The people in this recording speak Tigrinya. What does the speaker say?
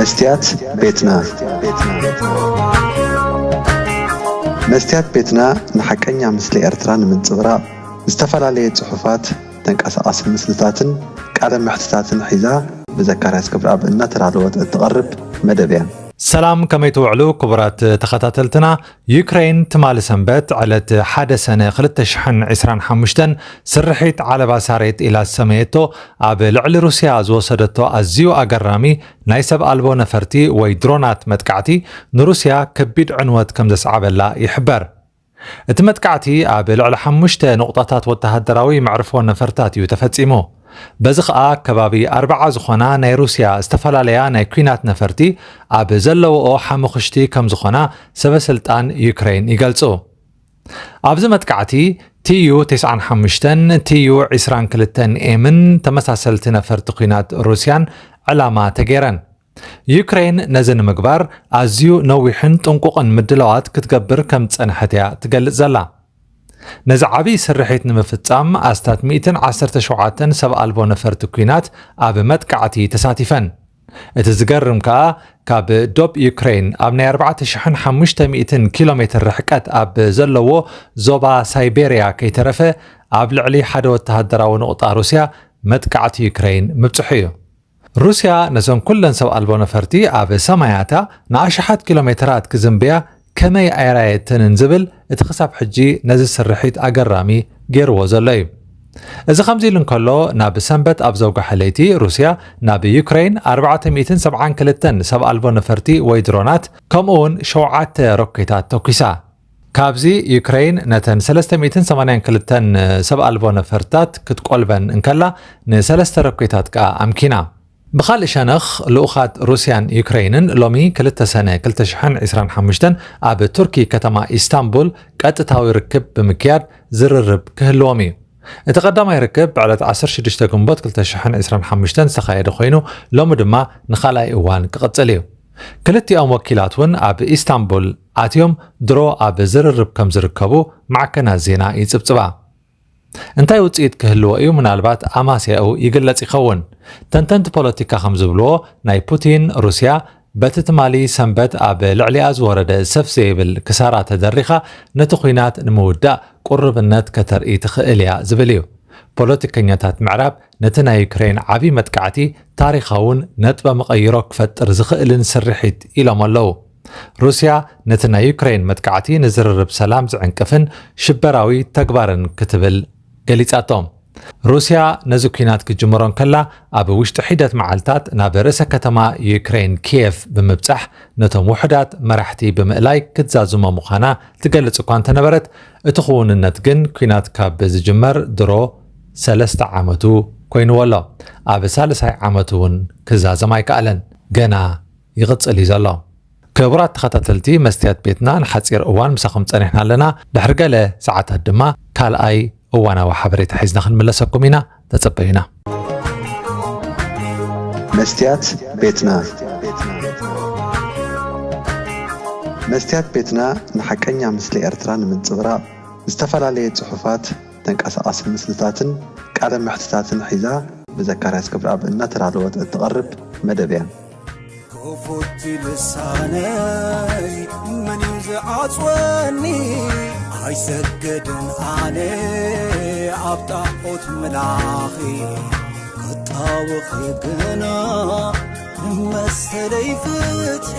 መስትያት ቤትና። መስትያት ቤትና ንሓቀኛ ምስሊ ኤርትራ ንምንጽብራቕ ዝተፈላለየ ጽሑፋት፣ ተንቀሳቓሲ ምስልታትን ቃለ መሕትታትን ሒዛ ብዘካርያስ ክብረኣብ እናተዳለወት እትቐርብ መደብ እያ። ሰላም፣ ከመይ ትውዕሉ ክቡራት ተኸታተልትና? ዩክሬን ትማሊ ሰንበት ዕለት ሓደ ሰነ ክልተ ሽሕን ዕስራን ሓሙሽተን ስርሒት ዓለባ ሳሬት ኢላ ዝሰመየቶ ኣብ ልዕሊ ሩስያ ዝወሰደቶ ኣዝዩ ኣገራሚ ናይ ሰብ ኣልቦ ነፈርቲ ወይ ድሮናት መጥቃዕቲ ንሩስያ ከቢድ ዕንወት ከም ዘስዓበላ ይሕበር። እቲ መጥቃዕቲ ኣብ ልዕሊ ሓሙሽተ ንቑጣታት ወተሃደራዊ መዕርፎ ነፈርታት እዩ ተፈጺሙ። በዚ ኸኣ ከባቢ ኣርብዓ ዝኾና ናይ ሩስያ ዝተፈላለያ ናይ ኲናት ነፈርቲ ኣብ ዘለውኦ ሓሙኽሽቲ ከም ዝኾና ሰበስልጣን ዩክሬን ይገልጹ። ኣብዚ መጥቃዕቲ ቲዩ ተስዓን ሓሙሽተን፣ ቲዩ ዕስራን ክልተን ኤምን ተመሳሰልቲ ነፈርቲ ኲናት ሩስያን ዕላማ ተገይረን። ዩክሬን ነዚ ንምግባር ኣዝዩ ነዊሕን ጥንቁቕን ምድላዋት ክትገብር ከም ዝጸንሐት እያ ትገልጽ ዘላ። ነዚ ዓቢ ስርሒት ንምፍጻም ኣስታት ሚእትን ዓሰርተ ሸውዓተን ሰብ ኣልቦ ነፈርቲ ኲናት ኣብ መጥቃዕቲ ተሳቲፈን። እቲ ዝገርም ከኣ፣ ካብ ዶብ ዩክሬን ኣብ ናይ ኣርባዕተ ሽሕን ሓሙሽተ ሚእትን ኪሎ ሜትር ርሕቀት ኣብ ዘለዎ ዞባ ሳይቤርያ ከይተረፈ፣ ኣብ ልዕሊ ሓደ ወተሃደራዊ ንቑጣ ሩስያ መጥቃዕቲ ዩክሬን ምብጽሑ እዩ። ሩስያ ነዘን ኩለን ሰብ ኣልቦ ነፈርቲ ኣብ ሰማያታ ንኣሽሓት ኪሎ ሜትራት ክዝንብያ ከመይ ኣይራየትንን ዝብል እቲ ክሳብ ሕጂ ነዚ ስርሒት ኣገራሚ ገይርዎ ዘሎ እዩ። እዚ ከምዚ ኢሉ እንከሎ፣ ናብ ሰንበት ኣብ ዘውግሐ ለይቲ ሩስያ ናብ ዩክሬን ኣርባዕተ ሚእትን ሰብዓን ክልተን ሰብ ኣልቦ ነፈርቲ ወይ ድሮናት፣ ከምኡውን ሸውዓተ ሮኬታት ተኲሳ። ካብዚ ዩክሬን ነተን ሰለስተ ሚእትን ሰማንያን ክልተን ሰብ ኣልቦ ነፈርታት ክትቆልበን እንከላ፣ ንሰለስተ ሮኬታት ከኣ ኣምኪና። ብኻልእ ሸነኽ፣ ልኡኻት ሩስያን ዩክሬንን ሎሚ ክልተ ሰነ ክልተ ሽሕን ዕስራን ሓሙሽተን ኣብ ቱርኪ ከተማ ኢስታንቡል ቀጥታዊ ርክብ ብምክያድ ዝርርብ ክህልዎም እዩ። እቲ ቀዳማይ ርክብ ብዕለት ዓሰርተ ሽዱሽተ ግንቦት ክልተ ሽሕን ዕስራን ሓሙሽተን ዝተኻየደ ኮይኑ፣ ሎሚ ድማ ንኻልኣይ እዋን ክቕጽል እዩ። ክልቲኦም ወኪላት እውን ኣብ ኢስታንቡል ኣትዮም ድሮ ኣብ ዝርርብ ከም ዝርከቡ ማዕከናት ዜና ይጽብጽባ። እንታይ ውጽኢት ክህልዎ እዩ? ምናልባት ኣማስያኡ ይግለጽ ይኸውን። ተንተንቲ ፖለቲካ ከም ዝብልዎ፣ ናይ ፑቲን ሩስያ በቲ ትማሊ ሰንበት ኣብ ልዕሊኣ ዝወረደ ሰፍ ዘይብል ክሳራ ተደሪኻ፣ ነቲ ኲናት ንምውዳእ ቁርብነት ከተርኢ ትኽእል እያ ዝብል እዩ። ፖለቲከኛታት ምዕራብ ነቲ ናይ ዩክሬን ዓቢ መጥቃዕቲ ታሪኻውን ነጥበ መቐይሮ ክፈጥር ዝኽእልን ስርሒት ኢሎም ኣለዉ። ሩስያ ነቲ ናይ ዩክሬን መጥቃዕቲ ንዝርርብ ሰላም ዝዕንቅፍን ሽበራዊ ተግባርን ክትብል ገሊጻቶ። ሩስያ ነዚ ኲናት ክትጅምሮ እንከላ፣ ኣብ ውሽጢ ሒደት መዓልታት ናብ ርእሰ ከተማ ዩክሬን ኪየቭ ብምብጻሕ፣ ነቶም ውሑዳት መራሕቲ ብምእላይ ክትዛዝሞ ምዃና ትገልጽ እኳ እንተነበረት፣ እቲ ክውንነት ግን ኲናት ካብ ዝጅመር ድሮ ሰለስተ ዓመቱ ኮይንዎ ኣሎ። ኣብ ሳልሳይ ዓመቱ እውን ክዛዘም ኣይከኣለን። ገና ይቕጽል እዩ ዘሎ። ክቡራት ተኸታተልቲ መስትያት ቤትና፣ ንሓጺር እዋን ምሳኹም ጸኒሕና ኣለና። ድሕሪ ገለ ሰዓታት ድማ ካልኣይ እዋናዊ ሓበሬታ ሒዝና ክንምለሰኩም ኢና። ተጸበዩና። መስትያት ቤትና። መስትያት ቤትና ንሓቀኛ ምስሊ ኤርትራ ንምንጽብራቕ ዝተፈላለየ ጽሑፋት፣ ተንቀሳቓሲ ምስልታትን ቃለ መሕትታትን ሒዛ ብዘካርያስ ክብረኣብ እናተዳለወት እትቐርብ መደብ እያ። ክፉት ልሳነይ መን እዩ ዝዓጽወኒ? ኣይሰግድን ኣነ ኣብ ጣዖት ምላኺ፣ ክጣወኺ ግና መሰለይ ፍትሒ።